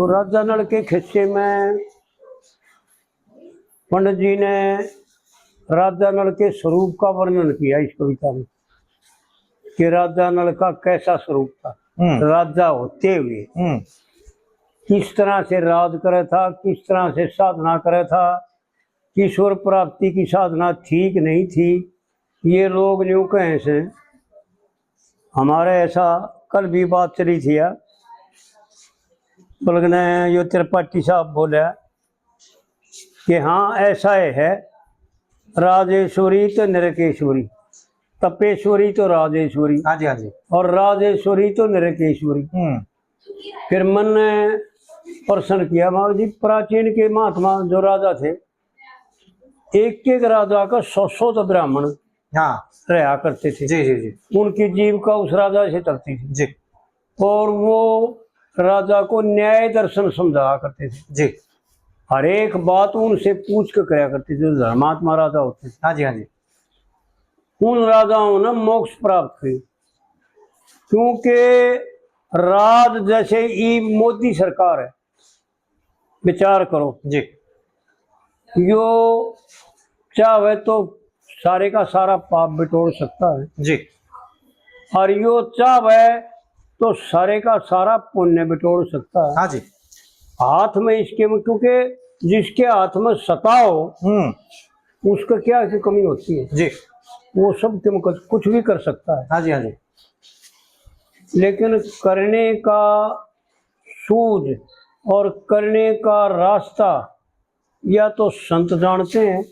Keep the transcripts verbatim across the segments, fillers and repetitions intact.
तो राजा नल के खिस्से में पंडित जी ने राजा नल के स्वरूप का वर्णन किया इस कविता में, कि राजा नल का कैसा स्वरूप था। हम्म। राजा होते हुए हम्म। किस तरह से राज करे था, किस तरह से साधना करे था, ईश्वर प्राप्ति की साधना थी कि नहीं थी, ये लोग न्यू कहें से। हमारे ऐसा कल भी बात चली थी यार, बल्कि ने यो त्रिपाठी साहब बोला कि हाँ, ऐसा ही है, राजेश्वरी तो नरकेश्वरी, तपेश्वरी तो राजेश्वरी, हाँ जी, हाँ जी। और राजेश्वरी तो नरकेश्वरी। हम्म। फिर मन ने प्रश्न किया, महाराज जी, प्राचीन के महात्मा जो राजा थे, एक एक राजा का सौ सौ तो ब्राह्मण हाँ। रहा करते थे। जी, जी, जी। उनकी जीविका उस राजा से चलती थी। जी। और वो राजा को न्याय दर्शन समझाया करते थे। जी। हर एक बात उनसे पूछ के करया करते थे, जो धर्मात्मा राजा होते थे। हाँ जी, हाँ जी। उन राजाओं ने मोक्ष प्राप्त हुई, क्योंकि राज जैसे ही मोदी सरकार है, विचार करो जी। यो चाहे तो सारे का सारा पाप बिटोर सकता है जी। और यो चाहे तो सारे का सारा पुण्य बिटोर सकता है। हाँ जी। हाथ में इसके में, क्योंकि जिसके हाथ में सत्ता हो, हम्म। उसका क्या की कमी होती है जी। वो सब कम कर, कुछ भी कर सकता है। हाँ जी, हाँ जी। लेकिन करने का सूझ और करने का रास्ता या तो संत जानते हैं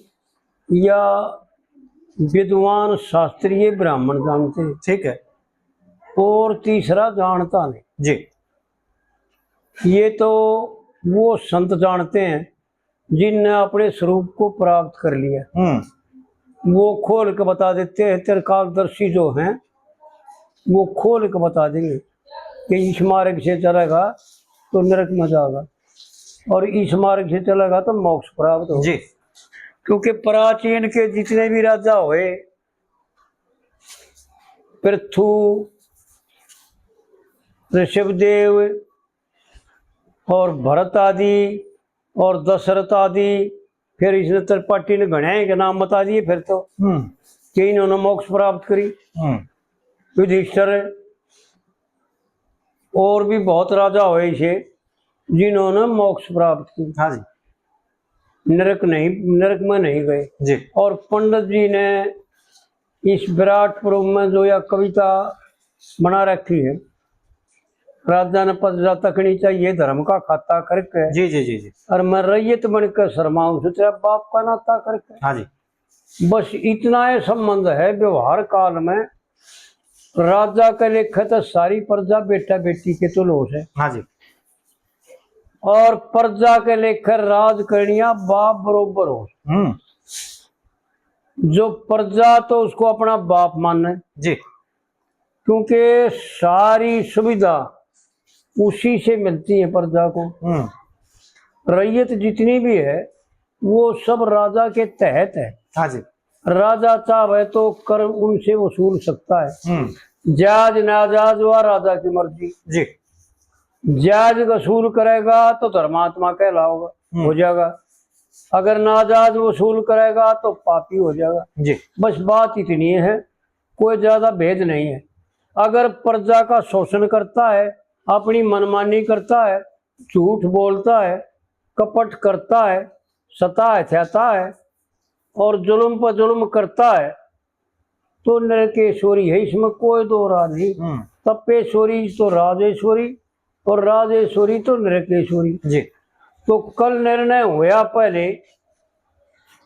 या विद्वान शास्त्रीय ब्राह्मण जानते हैं। ठीक है। और तीसरा जानता नहीं जी। ये तो वो संत जानते हैं जिनने अपने स्वरूप को प्राप्त कर लिया। हम्म। वो खोल के बता देते हैं, त्रिकालदर्शी जो हैं, वो खोल के बता देंगे कि इस मार्ग से चलेगा तो नरक में जाएगा और इस मार्ग से चलेगा तो मोक्ष प्राप्त होगा जी। क्योंकि प्राचीन के जितने भी राजा हुए, पृथु, ऋषभदेव और भरत आदि और दशरथ आदि, फिर इसने त्रिपाठी ने घणे के नाम बता दिए फिर तो, हम्म। कि इन्होंने मोक्ष प्राप्त करी। हम्म। युधिष्ठिर और भी बहुत राजा हुए इसे, जिन्होंने मोक्ष प्राप्त की। हाँ जी। नरक नहीं, नरक में नहीं गए जी। और पंडित जी ने इस विराट रूप में जो यह कविता बना रखी है, राजा ने प्रजा तकनी चाहिए, धर्म का खाता करके। जी, जी, जी, जी। और मैं रैयत बन के शर्माऊं, सोचा बाप का नाता करके। हाँ जी। बस इतना ही संबंध है व्यवहार काल में। राजा के लेखे तो सारी प्रजा बेटा बेटी के तो लोस है। हाँ जी। और प्रजा के लेखे राज करणिया बाप बरोबर हो। हम्म। जो प्रजा तो उसको अपना बाप माने जी। क्योंकि सारी सुविधा उसी से मिलती है प्रजा को। हम्म। रैयत जितनी भी है वो सब राजा के तहत है। हाँ जी। राजा चाहे तो कर उनसे वसूल सकता है। हम्म। जायज नाजायज वह राजा की मर्जी। जी। जायज वसूल करेगा तो धर्मात्मा कहलाओगा, हम्म। हो जाएगा। अगर नाजायज वसूल करेगा तो पापी हो जाएगा। जी। बस बात इतनी है, कोई ज्यादा भेद नहीं है। अगर प्रजा का शोषण करता है, अपनी मनमानी करता है, झूठ बोलता है, कपट करता है, सता हथ्याता है और जुल्म पर जुल्म करता है, तो नरकेश्वरी है, इसमें कोई दो राय नहीं। हम्म। तपेश्वरी तो राजेश्वरी और राजेश्वरी तो नरकेश्वरी। जी। तो कल निर्णय होया, पहले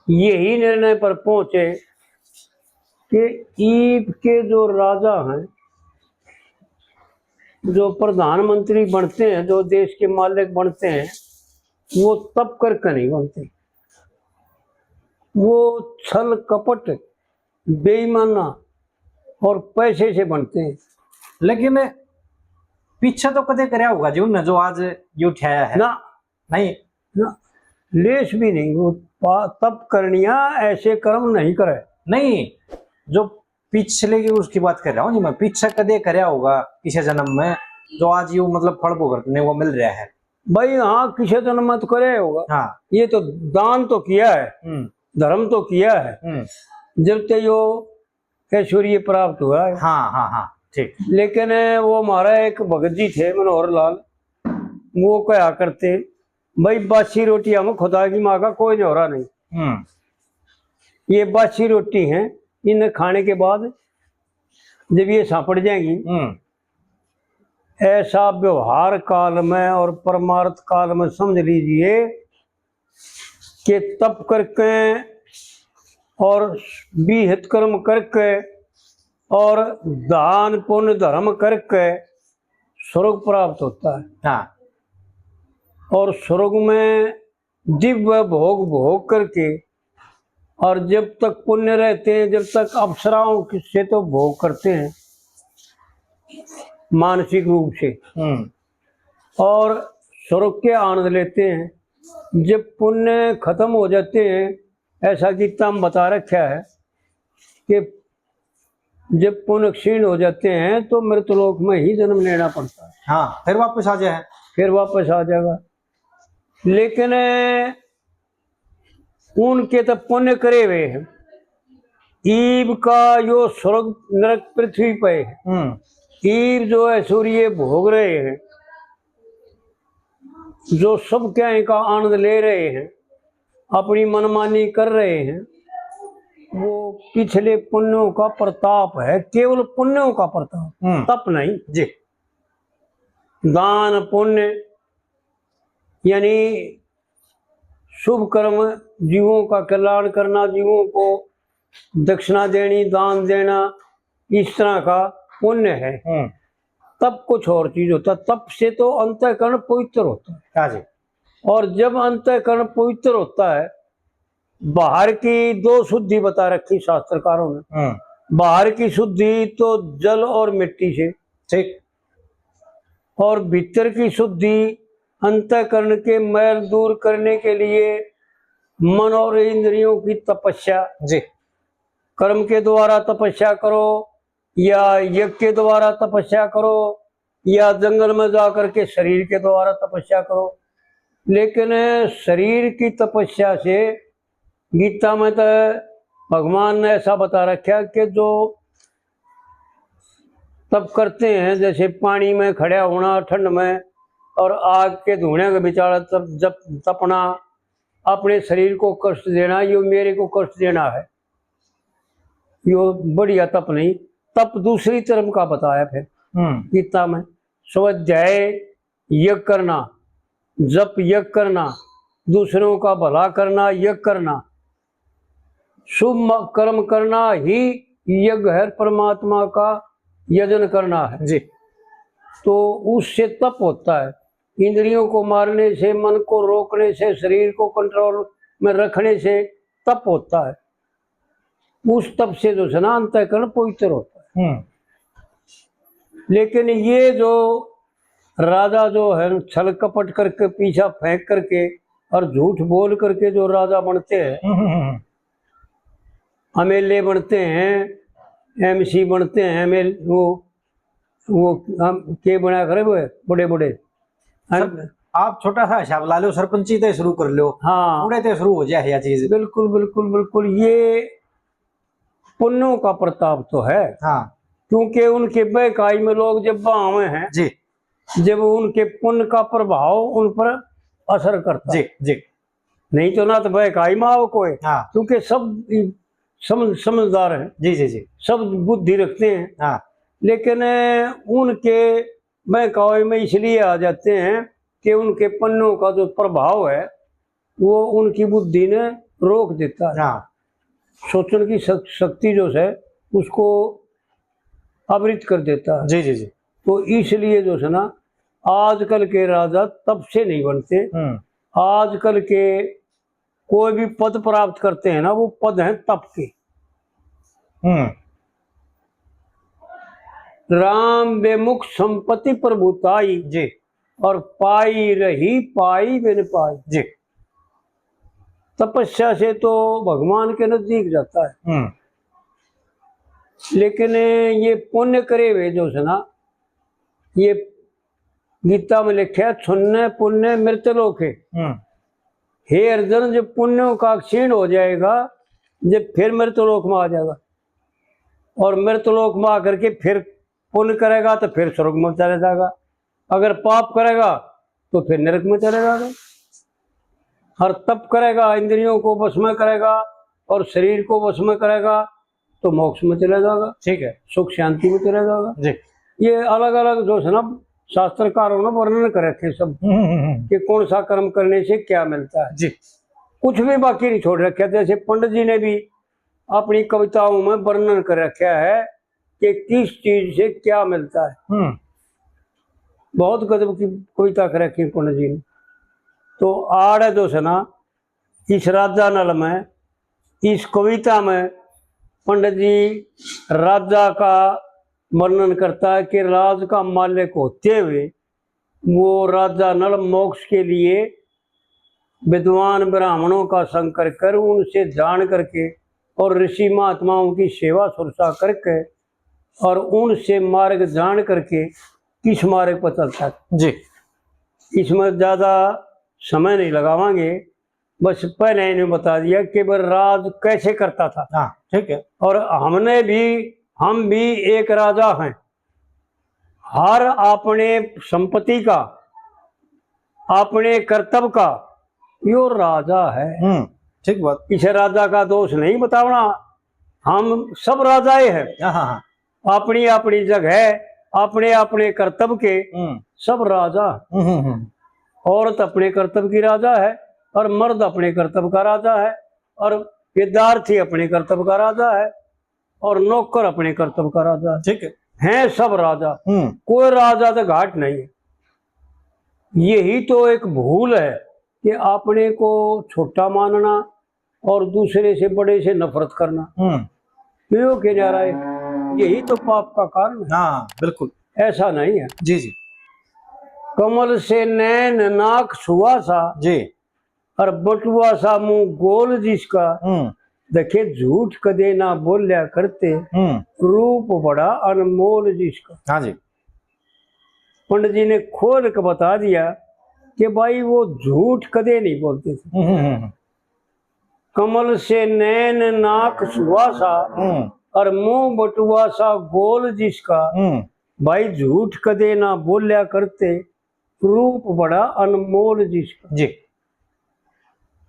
यही निर्णय पर पहुंचे कि ईब के जो राजा हैं, जो प्रधानमंत्री बनते हैं, जो देश के मालिक बनते हैं, वो तप करके नहीं बनते, वो छल कपट, बेईमाना और पैसे से बनते हैं। लेकिन पीछे तो कदे करया होगा जी उनने, जो आज ये उठाया है? ना। नहीं। ना, लेश भी नहीं। वो पा-, तप करनिया, ऐसे कर्म नहीं करे। नहीं, जो पिछले की उसकी बात कर रहा हूँ जी मैं, पीछे कदे करया होगा किसी जन्म में, जो आज ये मतलब फल भुगतने को मिल रहा है? भाई, हाँ, किसी जन्म में तो करे होगा। हाँ। ये तो दान तो किया है, हम्म। धर्म तो किया है, हम्म। जब ते यो ऐश्वर्य प्राप्त हुआ है। हाँ, हाँ, हाँ, ठीक। लेकिन वो हमारा एक भगत जी थे, मनोहर लाल, वो कहा करते, "भाई, बासी रोटियां में खुदा की माँ का कोई न्योरा नहीं।" हम्म। ये बासी रोटी हैं, इन्हें खाने के बाद जब ये सांपड़ जाएंगी, हम्म। ऐसा व्यवहार काल में और परमार्थ काल में समझ लीजिए कि तप करके और विहित कर्म करके और दान पुण्य धर्म करके स्वर्ग प्राप्त होता है। हाँ। और स्वर्ग में दिव्य भोग भोग करके, और जब तक पुण्य रहते हैं, जब तक अप्सराओं से तो भोग करते हैं मानसिक रूप से, हम्म। और स्वर्ग के आनंद लेते हैं। जब पुण्य खत्म हो जाते हैं, ऐसा गीता में बता रखा है कि जब पुण्य क्षीण हो जाते हैं तो मृतलोक में ही जन्म लेना पड़ता है। हाँ, फिर वापस आ जाए। फिर वापस आ जाएगा। लेकिन उनके तो पुण्य करे हुए हैं। ईब का यो स्वर्ग नरक पृथ्वी पे है। हम्म। ईब जो है सूर्य भोग रहे हैं, जो सब क्या का आनंद ले रहे हैं, अपनी मनमानी कर रहे हैं, वो पिछले पुण्यों का प्रताप है, केवल पुण्यों का प्रताप, हम्म। तप नहीं। जी। दान पुण्य यानी शुभ कर्म, जीवों का कल्याण करना, जीवों को दक्षिणा देनी, दान देना, इस तरह का पुण्य है। हम्म। तप कुछ और चीज होता है। तप से तो अंतःकरण पवित्र होता है। हाँ जी। और जब अंतःकरण पवित्र होता है, बाहर की दो शुद्धि बता रखी शास्त्रकारों ने। हम्म। बाहर की शुद्धि तो जल और मिट्टी से, ठीक। और भीतर की शुद्धि, अंतःकरण के मैल दूर करने के लिए मन और इंद्रियों की तपस्या। जी। कर्म के द्वारा तपस्या करो या यज्ञ के द्वारा तपस्या करो या जंगल में जा करके शरीर के द्वारा तपस्या करो, लेकिन शरीर की तपस्या से गीता में तो भगवान ने ऐसा बता रखा कि जो तप करते हैं, जैसे पानी में खड़ा होना ठंड में और आग के धुएं के बिचाले तप, जब तपना, अपने शरीर को कष्ट देना, यो मेरे को कष्ट देना है, यो बढ़िया तप नहीं। तप दूसरी तरफ का बताया फिर हम्म। गीता में, स्वाध्याय यज्ञ करना, जप यज्ञ करना, दूसरों का भला करना, यज्ञ करना, शुभ म-, कर्म करना ही यज्ञ है, परमात्मा का यजन करना है। जी। तो उससे तप होता है। इंद्रियों को मारने से, मन को रोकने से, शरीर को कंट्रोल में रखने से तप होता है। उस तप से जो है ना, अंतःकरण पवित्र होता है। हम्म। लेकिन ये जो राजा जो है, छल कपट करके, पीछा फेंक करके और झूठ बोल करके जो राजा बनते हैं, हम्म, हम्म, हम्म। एमएलए बनते हैं, एमसी बनते हैं, एमएल-, वो, वो हम के बना करे वो बड़े बड़े। सर, आप छोटा सा हिसाब ला लो, सरपंची ते शुरू कर लो। हाँ। उड़े ते शुरू हो जाए या चीज। बिल्कुल, बिल्कुल, बिल्कुल। ये पुण्यों का प्रताप तो है। हाँ। क्योंकि उनके बहकाई में लोग जब आवे हैं, जी। जब उनके पुण्य का प्रभाव उन पर असर करता जी, है। जी। नहीं तो ना तो बहकाई में आवे कोई, हाँ। क्योंकि सब समझ-, समझदार हैं। जी, जी, जी। सब बुद्धि रखते हैं। हाँ। लेकिन उनके बहकावे में इसलिए आ जाते हैं कि उनके पुण्यों का जो प्रभाव है, वो उनकी बुद्धि ने रोक देता है। हाँ। सोचने की शक-, शक्ति जो है, उसको आवृत कर देता है। जी, जी, जी। तो इसलिए जो है ना, आजकल के राजा तप से नहीं बनते। हम्म। आजकल के कोई भी पद प्राप्त करते हैं ना, वो पद हैं तप के। हम्म। राम विमुख संपत्ति प्रभुताई, जी। और पाई रही पाई बिन पाई। जी। तपस्या से तो भगवान के नजदीक जाता है। हम्म। लेकिन ये पुण्य करे हुए जो है ना, ये गीता में लिखा है, "छुन्ने पुण्य मृत लोक है।" हम्म। हे अर्जुन, जब पुण्यों का क्षीण हो जाएगा, जब फिर मृत लोक में आ जाएगा, और मृत लोक में आकर के फिर पुण्य करेगा तो फिर स्वर्ग में चले जाएगा, अगर पाप करेगा तो फिर नरक में चले जाएगा। और तप करेगा, इंद्रियों को वश में करेगा और शरीर को वश में करेगा, तो मोक्ष में चला जाएगा, ठीक है। सुख शांति में चला जाएगा। जी। ये अलग-अलग जो है ना, शास्त्रकारों ने वर्णन कर रखे सब, हम्म, हम्म, हम्म। कि कौन सा कर्म करने से क्या मिलता है। जी। कुछ भी बाकी नहीं छोड़ रखा। जैसे पंडित जी ने भी अपनी कविताओं में वर्णन कर रखा है कि किस चीज से क्या मिलता है। हम्म। बहुत गजब की कविता कर रखी है पंडित जी ने। तो आड़ है जो है ना, इस राजा नल में, इस कविता में पंडित जी राजा का वर्णन करता है कि राज का मालिक होते हुए वो राजा नल मोक्ष के लिए विद्वान ब्राह्मणों का संग कर कर, उनसे जान करके और ऋषि महात्माओं की सेवा सुरक्षा करके और उनसे मार्ग जान करके किस मार्ग पर चलता है। जी। इसमें ज्यादा समय नहीं लगावांगे, बस पहले इन्हें बता दिया कि वह राज कैसे करता था। हाँ, ठीक है। और हमने भी, हम भी एक राजा हैं। हर अपने संपत्ति का, अपने कर्तव्य का, यो राजा है। हम्म, ठीक बात। इसे राजा का दोष नहीं बतावना, हम सब राजाए हैं। हाँ, हाँ, हाँ। अपनी अपनी जगह, अपने अपने कर्तव्य के हम्म। सब राजा। हम्म, हम्म, हम्म। औरत अपने कर्तव्य की राजा है और मर्द अपने कर्तव्य का राजा है और विद्यार्थी अपने कर्तव्य का राजा है और नौकर अपने कर्तव्य का राजा है। ठीक है। हैं सब राजा, हम्म। कोई राजा तो घाट नहीं है। यही तो एक भूल है कि अपने को छोटा मानना और दूसरे से, बड़े से नफरत करना। हम्म। तो यो के जा रहा है, यही तो पाप का कारण है। हाँ, बिल्कुल। ऐसा नहीं है। जी, जी। कमल से नैन नाक सुहासा जी। और बटुआ सा मुंह गोल जिसका, हम्म। देखे झूठ कदे ना बोल्या करते, हम्म। रूप बड़ा अनमोल जिसका। हाँ जी। पंडित जी ने खोल के बता दिया कि भाई वो झूठ कदे नहीं बोलते थे। हम्म, हम्म, हम्म। कमल से नैन नाक सुहासा हम्म। और मुंह बटुआ सा गोल जिसका, हम्म। भाई झूठ कदे ना बोल्या करते, रूप बड़ा अनमोल जिसका। जी।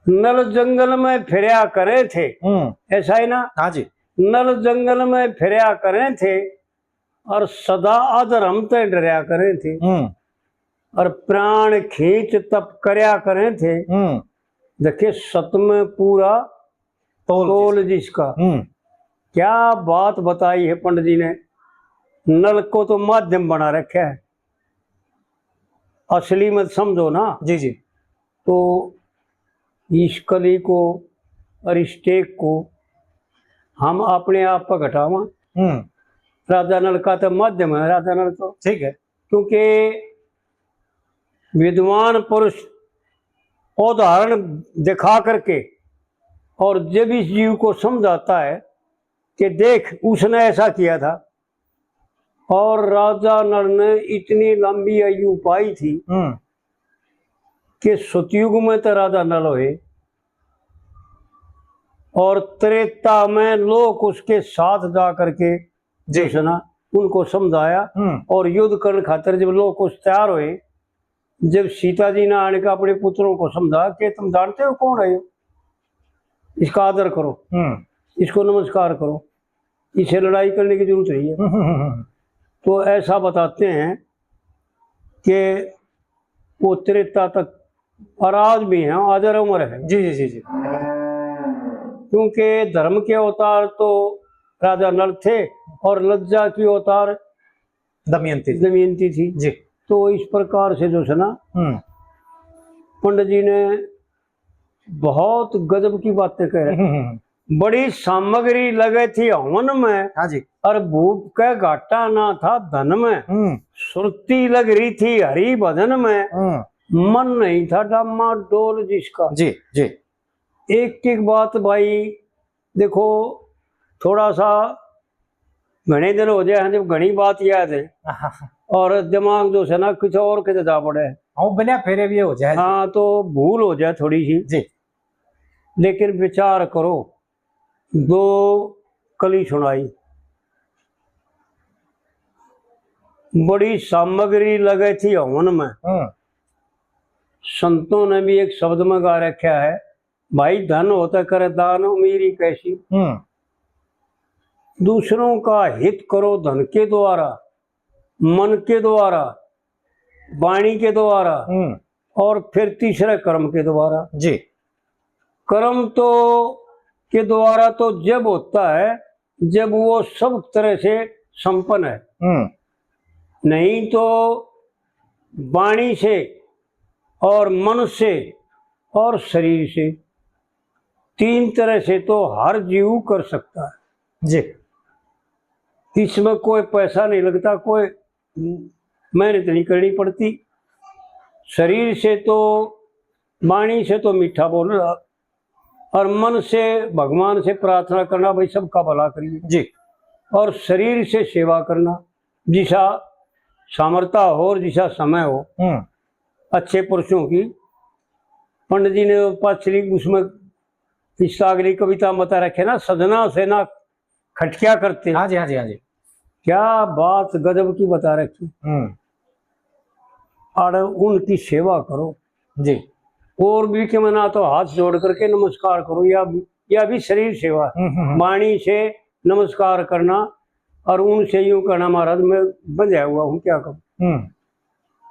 नल जंगल में फिरया करे थे, हम्म। ऐसा है ना? हाँ जी। नल जंगल में फिरया करे थे और सदा अधर्म ते डरया करे थे हम्म। और प्राण खींच तप करया करे थे। हम्म। देखे सत में पूरा तोल तोल जिसका। हम्म। क्या बात बताई है पंडित जी ने। नल को तो माध्यम बना रखा है, असली मत समझो ना। जी, जी। तो इस कली को और इस टेक को हम अपने आप पर घटावां। हम्म। राजा नल का तो माध्यम है, राजा नल तो। ठीक है। क्योंकि विद्वान पुरुष उदाहरण दिखा करके और जब इस जीव को समझाता है कि देख, उसने ऐसा किया था, और राजा नल ने इतनी लंबी आयु पाई थी हम्म। कि सतयुग में तो राजा नल हुए और त्रेता में लोक उसके साथ जा करके जी। जो है ना, उनको समझाया हम्म। और युद्ध करने खातर जब लोक उस तैयार हुए, जब सीता जी ने आने का अपने पुत्रों को समझा कि तुम जानते हो कौन है ये, इसका आदर करो, हम्म। इसको नमस्कार करो, इसे लड़ाई करने की जरूरत नहीं है। हम्म, हम्म, हम्म। तो ऐसा बताते हैं कि वो त्रेता तक और आज भी हैं, आज और अमर है। जी, जी, जी, जी। क्योंकि धर्म के अवतार तो राजा नल थे और लज्जा की अवतार दमयंती थी। दमयंती थी। जी। तो इस प्रकार से जो है ना, हम्म। पंडित जी ने बहुत गजब की बातें कह रहे। हम्म, हम्म, हम्म। बड़ी सामग्री लगे थी हवन में, हाँ जी। और भूप के घाटा ना था धन में। हम्म। सुरती लग रही थी हरि भजन में, हम्म। मन नहीं था डामा डोल जिसका। जी, जी। एक एक बात भाई, देखो, थोड़ा सा घणे दिन हो जाए हैं जब घणी बात याद है। हाँ, हाँ, हाँ। और दिमाग जो है ना, कुछ और के जा पड़े। हाँ, बिना फेरे भी हो जाए। हाँ, तो भूल हो जाए थोड़ी सी। जी। लेकिन विचार करो, दो कली सुनाई, बड़ी सामग्री लगे थी हवन में। हम्म। संतों ने भी एक शब्द में गा रखा है, भाई, धन होता करे दान, अमीरी कैसी। हम्म। दूसरों का हित करो धन के द्वारा, मन के द्वारा, वाणी के द्वारा, हम्म। और फिर तीसरे कर्म के द्वारा। जी। कर्म तो, के द्वारा तो जब होता है जब वो सब तरह से संपन्न है। हम्म। नहीं तो वाणी से और मन से और शरीर से, तीन तरह से तो हर जीव कर सकता है। जी। इसमें कोई पैसा नहीं लगता, कोई मेहनत नहीं करनी पड़ती। शरीर से तो, वाणी से तो मीठा बोलना, और मन से भगवान से प्रार्थना करना, भाई, सबका भला करिए। जी। और शरीर से सेवा करना, जिसा सामर्थ्य हो और जिसा समय हो। हम्म। अच्छे पुरुषों की, पंडित जी ने पाछली उसमें इस अगली कविता में बता रखे ना, सजना से ना खटक्या करते। हाँ जी, हाँ जी, हाँ जी। क्या बात गजब की बता रखी। हम्म। और उनकी सेवा करो। जी। और भी के मना तो हाथ जोड़ करके नमस्कार करो, या, या भी शरीर सेवा है। हम्म, हम्म, हम्म। वाणी से नमस्कार करना और उनसे यूं कहना, महाराज, मैं बंधा हुआ हूँ, क्या करूँ? हम्म।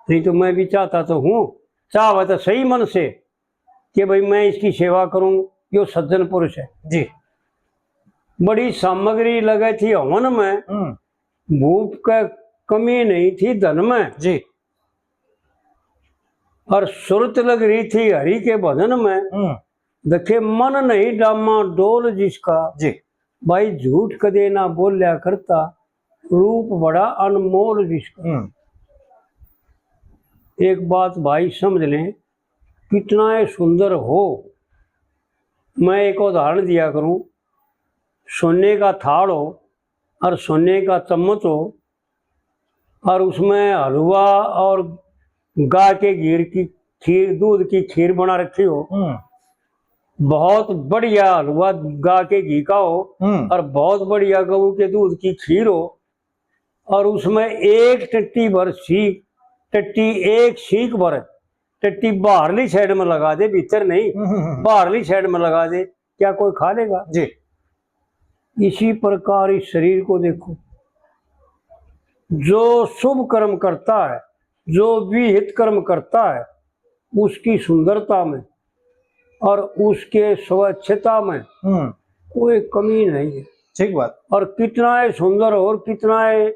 नहीं तो मैं भी चाहता तो हूँ, चाहवे तो सही मन से कि भाई, मैं इसकी सेवा करूँ, यो सज्जन पुरुष है। जी। बड़ी सामग्री लगे थी हवन में, हम्म। भूप के कमी नहीं थी धन में। जी। और सुरत लग रही थी हरि के भजन में। हम्म। देखे मन नहीं डामा डोल जिसका। जी। भाई, झूठ कदे ना बोल्या करता, रूप बड़ा अनमोल जिसका। हम्म। एक बात भाई समझ लें, कितना ये सुंदर हो। मैं एक उदाहरण दिया करूं, सोने का थाल हो और सोने का चम्मच हो और उसमें हलवा और गाय के घी की खीर, दूध की खीर बना रखी हो, हम्म। बहुत बढ़िया हलवा गाय के घी का हो, हम्म। और बहुत बढ़िया गऊ के दूध की खीर हो, और उसमें एक टट्टी भर सीख, टट्टी, एक सीख भर टट्टी बाहरली साइड में लगा दे, भीतर नहीं, हम्म, हम्म, हम्म। बाहरली साइड में लगा दे, क्या कोई खा लेगा? जी। इसी प्रकार इस शरीर को देखो, जो शुभ कर्म करता है, जो विहित कर्म करता है, उसकी सुंदरता में और उसके स्वच्छता में हम्म। कोई कमी नहीं है। ठीक बात। और कितना ही सुंदर हो और कितना ही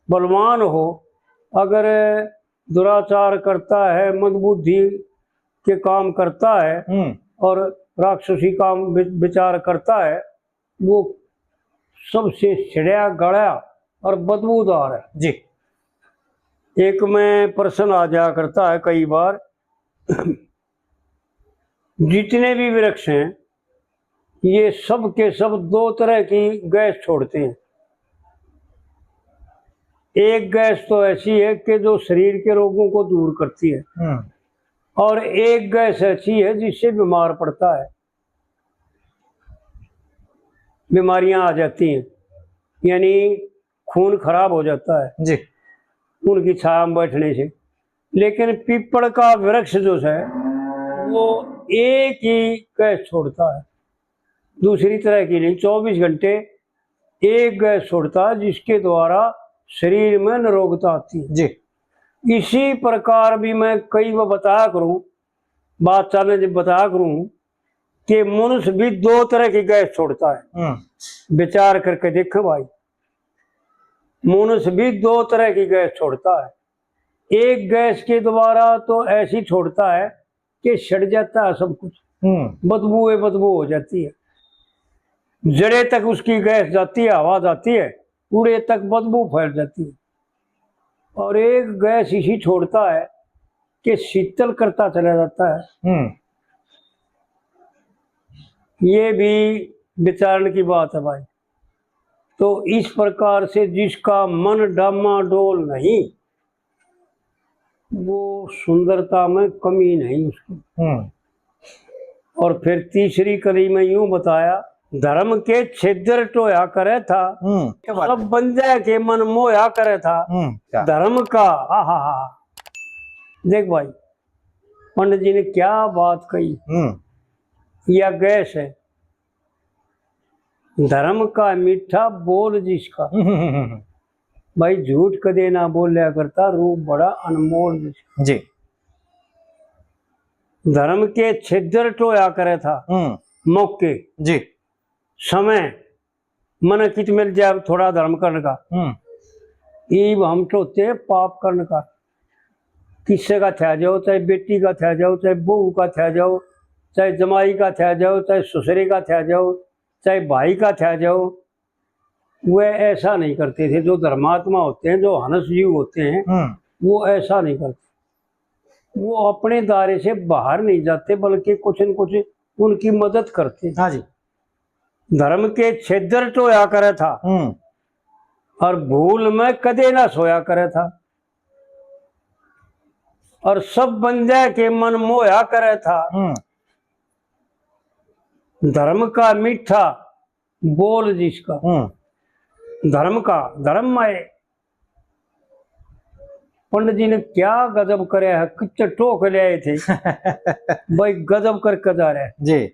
बलवान हो, अगर दुराचार करता है, मंदबुद्धि के काम करता है हम्म। और राक्षसी काम वि-, विचार करता है, वो सबसे छिड़या गळा और बदबूदार है। जी। एक में प्रश्न आ जाया करता है कई बार, जितने भी वृक्ष हैं, ये सब के सब दो तरह की गैस छोड़ते हैं। एक गैस तो ऐसी है कि जो शरीर के रोगों को दूर करती है, हम्म। और एक गैस ऐसी है जिससे बीमार पड़ता है, बीमारियां आ जाती हैं, यानी खून खराब हो जाता है जी। उनकी छाया में बैठने से। लेकिन पीपल का वृक्ष जो है, वो एक ही गैस छोड़ता है, दूसरी तरह की नहीं। चौबीस घंटे एक गैस छोड़ता है, जिसके द्वारा शरीर में निरोगता आती है। जी। इसी प्रकार भी मैं कई बार बताया करूं, बात चलने जब बताया करूं कि मनुष्य भी दो तरह की गैस छोड़ता है। हम्म। विचार करके देखें भाई, मनुष्य भी दो तरह की गैस छोड़ता है। एक गैस के द्वारा तो ऐसी छोड़ता है कि सड़ जाता है सब कुछ, हम्म। बदबू ए बदबू हो जाती है। जड़े तक उसकी गैस जाती है, हवा जाती है, उड़े तक बदबू फैल जाती है। और एक गैस इसी छोड़ता है कि शीतल करता चला जाता है। हम्म। ये भी विचारण की बात है भाई। तो इस प्रकार से जिसका मन डामाडोल नहीं, वो सुंदरता में कमी नहीं उसकी। हम्म। और फिर तीसरी कली में यूं बताया, धर्म के छिद्र टोया करे था, हम्म, क्या बात सब है। बंदे के मन मोया करे था। हम्म, क्या? धर्म का, आहा हा। देख भाई, पंडित जी ने क्या बात कही। हम्म। या गैस है, धर्म का मीठा बोल जिसका। हम्म, हम्म, हम्म, हम्म। भाई, झूठ कदे ना बोल्या करता, रूप बड़ा अनमोल जिसका। जी। धर्म के छिद्र टोया करे था। हम्म। मौके, जी। समय, मन कित मिल जाए थोड़ा धर्म करने का। हम्म। ईब हम टोते पाप करने का। किसे का थ्या जाओ, चाहे बेटी का थ्या जाओ, चाहे बहू का थ्या जाओ, चाहे जमाई का थ्या जाओ, चाहे ससुरे का थ्या जाओ, चाहे भाई का थ्या जाओ, वे ऐसा नहीं करते थे। जो धर्मात्मा होते हैं, जो हंस जीव होते हैं, हम्म। वो ऐसा नहीं करते। वो अपने दायरे से बाहर नहीं जाते, बल्कि कुछ न कुछ उनकी मदद करते। हाँ जी। धर्म के छिद्र टोया करे था, हम्म। और भूल में कदे ना सोया करे था, और सब बंदे के मन मोया करे था। हम्म। धर्म का मीठा बोल जिसका। हम्म। धर्म का, धर्म माए। पंडित जी ने क्या गजब करे है, कितने टोक ले आए थे। भाई, गजब करके जा रहे हैं। जी।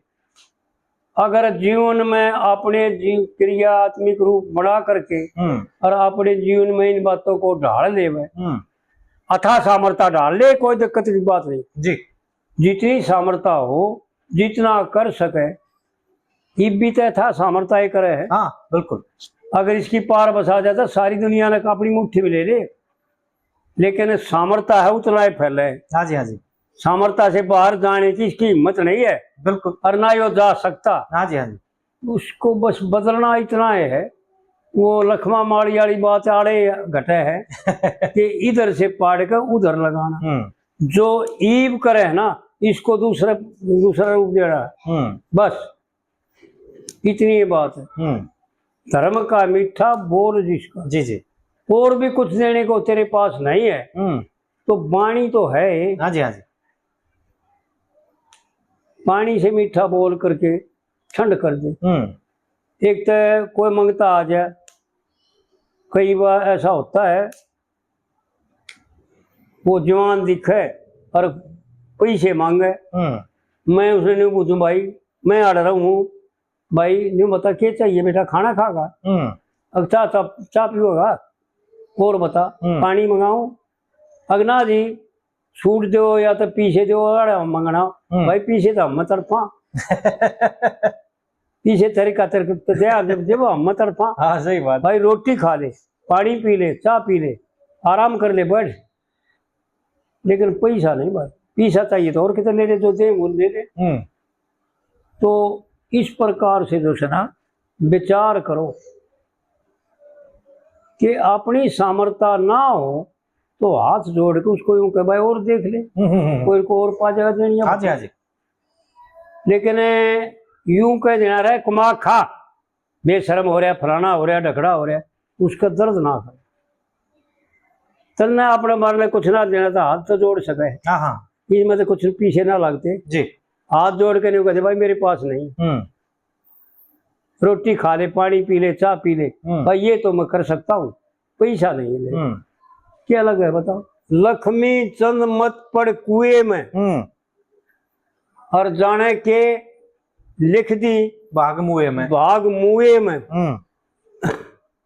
अगर जीवन में अपने जीव क्रिया आत्मिक रूप बना करके हम्म। और अपने जीवन में इन बातों को ढाल ले, हम्म। अथाह सामर्थ्य ढाल ले, कोई दिक्कत की बात नहीं। जी। जितनी सामर्थ्य हो, जितना कर सके, इब भी तो था सामर्थ्य ये करे है। हाँ, बिल्कुल। अगर इसकी पार बसा जाता, सारी दुनिया ने अपनी मुट्ठी में ले ले, लेकिन सामर्थ्य है उतना ही फैले। हाँ जी, हाँ जी। सामर्थ्य से बाहर जाने की इसकी हिम्मत नहीं है। बिल्कुल। और ना ही वो जा सकता। हाँ जी, हाँ जी। उसको बस बदलना इतना ही है, वो लखमा माड़ी वाली बात आड़े घटे है कि इधर से पाड़ के उधर लगाना। हम्म। जो ईब करे है ना, इसको दूसरा, दूसरा रूप दे रहा है। हम्म। बस इतनी ये बात है। हम्म। धर्म का मीठा बोल जिसका। जी, जी। और भी कुछ देने को तेरे पास नहीं है, हम्म। तो वाणी तो है। हाँ जी, हाँ जी। पानी से मीठा बोल करके ठंड कर दे। हम्म। एक तो कोई मंगता आ जाए, कई बार ऐसा होता है, वो जवान दिखे और पैसे मांगे। हम्म। मैं उसने न्यू पूछूं, भाई, मैं अड़ रहा हूँ, भाई, न्यू बता, क्या चाहिए बेटा, खाना खागा? हम्म। अब चाह, चाह, चाह पीओगा? और बता, हम्म। पानी मंगाऊं? अग ना जी, छूट दो या तो पीछे दो, अरे हम मंगना। हम्म। भाई, पीछे तो हम तड़फा। पीछे तेरे का तेरे को तो दे, जब, जब हम तड़फा। हाँ, सही बात। भाई, रोटी खा ले, पानी पी ले, चाह पी ले, आराम कर ले, बैठ, लेकिन पैसा नहीं भाई। पैसा चाहिए तो और कितने ले ले, जो दे वो ले ले। हम्म। तो इस प्रकार से जो है ना, विचार करो कि अपनी सामर्थ्य ना हो तो हाथ जोड़ के उसको यूं कह, भाई, और देख ले, हम्म, हम्म, हम्म। कोई को और पा जगह देनी है। हाँ जी, हाँ जी। लेकिन यूं कह देना रहे, कमा खा, बेशरम हो रहा, फलाना हो रहा, ढकड़ा हो रहा, उसका दर्द ना कर। तन्ने अपने बारे में कुछ ना देना था, हाथ तो जोड़ सके। हाँ, हाँ। इसमें तो कुछ पीछे ना लगते। जी। हाथ जोड़ के नहीं कहते, भाई, मेरे पास नहीं। हम्म। रोटी खा ले, पानी पी ले, चाह पी ले, हम्म। भाई, ये तो मैं कर सकता हूँ, पैसा नहीं है मेरे। हम्म। क्या लगे है बताओ? लक्ष्मी चंद मत पड़ कुएं में, हम्म। और जाने के लिख दी भाग मुए में। भाग मुए में। हम्म।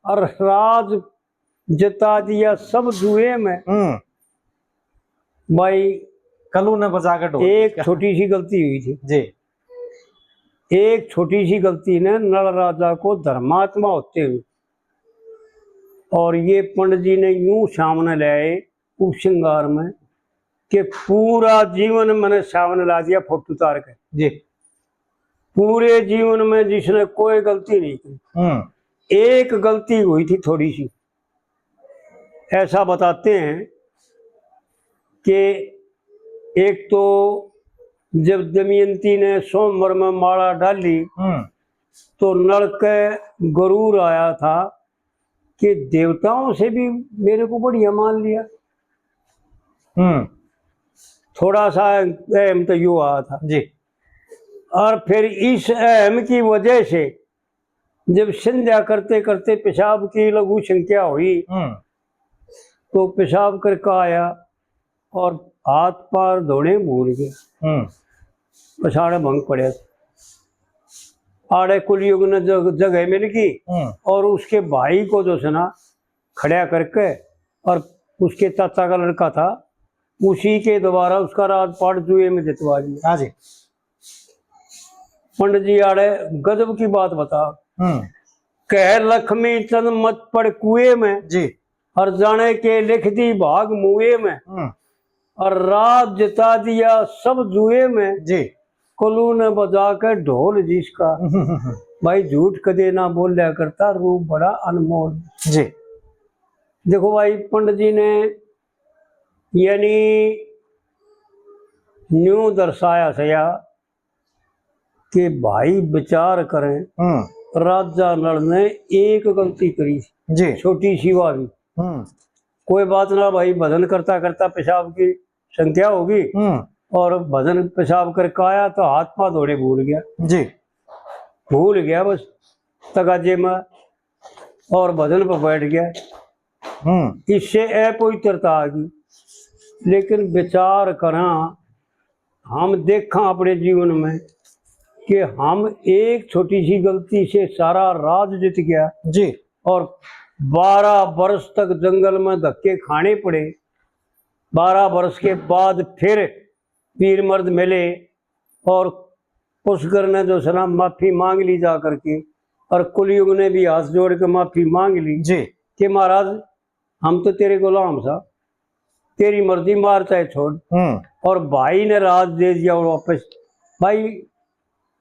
और राज जता दिया सब जुए में। हम्म। भाई, कलू ने बजा के ढोल एक दिया। छोटी सी गलती हुई थी। जी। एक छोटी सी गलती ने नल राजा को धर्मात्मा होते हुए, और ये पंडित जी ने यूं सामने ले आए उपसंहार में कि पूरा जीवन मैंने सामने ला दिया फोटो उतार के। जी। पूरे जीवन में जिसने कोई गलती नहीं की, हम्म। एक गलती हुई थी थोड़ी सी। ऐसा बताते हैं कि एक तो जब दमयंती ने स्वयंवर में माला डाली, हम्म। तो नल के गरूर आया था कि देवताओं से भी मेरे को बढ़िया मान लिया। हम्म। थोड़ा सा अहम तो यू आया था। जी। और फिर इस अहम की वजह से जब संध्या करते करते पेशाब की लघु संख्या हुई, हम्म। तो पेशाब करके आया और हाथ पार धोने भूल गया। हम्म। पछाड़े भंग पड़े। आड़े कुलयुग ने जग-, जगह मिल गई हम्म। और उसके भाई को जो है ना खड़ा करके, और उसके चाचा का लड़का था, उसी के द्वारा उसका राजपाट जुए में जितवा दिया। हाँ जी। पंडित जी आड़े गजब की बात बता। हम्म। कह लक्ष्मी चंद मत पड़ कुएं में, जी। और जाने के लिख दी भाग मुए में। हम्म। और राज जिता दिया सब जुए में। जी। कुल्लू ने बजा के ढोल जिसका। भाई, झूठ कदे ना बोल्या करता, रूप बड़ा अनमोल। जी। देखो भाई, पंडित जी ने यानी न्यू दर्शाया सया कि भाई विचार करें, हम्म। राजा नल ने एक गलती करी, जी। छोटी सी वा भी। हम्म। कोई बात ना भाई, भजन करता करता पेशाब की संख्या होगी हम्म। और भजन पेशाब करके आया तो हाथ पाँव धोने भूल गया। जी। भूल गया बस तगाजे में और भजन पर बैठ गया। हम्म। इससे अपवित्रता आ गई। लेकिन विचार करा, हम देखा अपने जीवन में कि हम एक छोटी सी गलती से सारा राज जित गया। जी। और बारह वर्ष तक जंगल में धक्के खाने पड़े। बारह वर्ष के बाद फिर वीर मर्द मिले और पुष्कर ने जो सना माफी मांग ली जा करके, और कुलयुग ने भी हाथ जोड़ के माफी मांग ली जी। कि महाराज, हम तो तेरे गुलाम सा, तेरी मर्जी, मार चाहे छोड़। हम्म। और भाई ने राज दे दिया और वापस, भाई,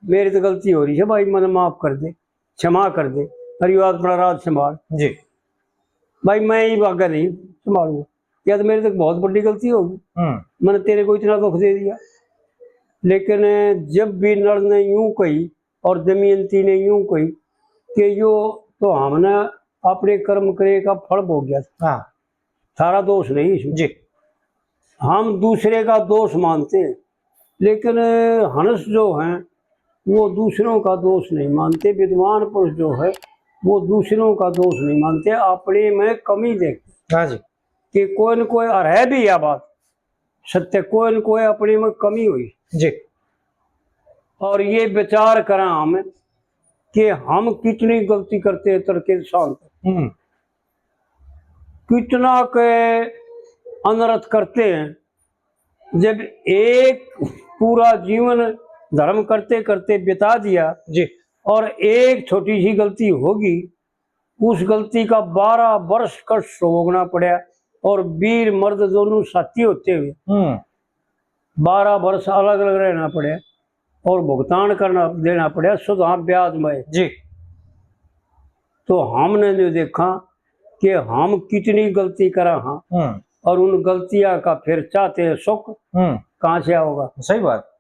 मेरी तो गलती हो रही है भाई, मैंने माफ कर दे, क्षमा कर दे, और यो अपना राज संभाल। जी। भाई, मैं ही आगे नहीं संभालूंगा, या तो मेरी तो बहुत बड़ी गलती होगी, हम्म। मैंने तेरे को इतना दुख दे दिया। लेकिन जब भी नल ने यूं कही और दमयंती ने यूं कही कि यो तो हमने अपने कर्म करे का फल भोग गया था। हाँ। थारा दोष नहीं इसमें। जी। हम दूसरे का दोष मानते हैं, लेकिन हंस जो हैं, वो दूसरों का दोष नहीं मानते। विद्वान पुरुष जो है, वो दूसरों का दोष नहीं मानते, अपने में कमी देखते। हाँ जी। कि कोई न कोई, और है भी यह बात सत्य, कोई न कोई अपने में कमी हुई। जी। और ये विचार करा हम कि हम कितनी गलती करते हैं तड़के शाम तक। हम्म। कितना के अनर्थ करते हैं। जब एक पूरा जीवन धर्म करते करते बिता दिया जी। और एक छोटी सी गलती होगी, उस गलती का बारह वर्ष कष्ट भोगना पड़ा। और वीर मर्द दोनों साथी होते हुए हम्म। बारह वर्ष अलग अलग रहना पड़ा और भुगतान करना, देना पड़ा सुधा ब्याज में। जी। तो हमने जो देखा कि हम कितनी गलती करा हाँ, हम्म। और उन गलतियां का फिर चाहते हैं सुख, हम्म। कहाँ से आओगा? सही बात।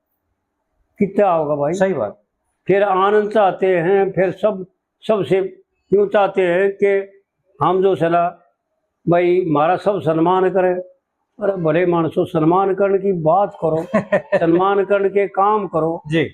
कितना आओगा भाई? सही बात। फिर आनंद चाहते हैं, फिर सब, सबसे यूं चाहते हैं कि हम जो सला भाई, म्हारा सब सम्मान करे। अरे भले मानसो, सम्मान करण की बात करो, सम्मान करण के काम करो। जी।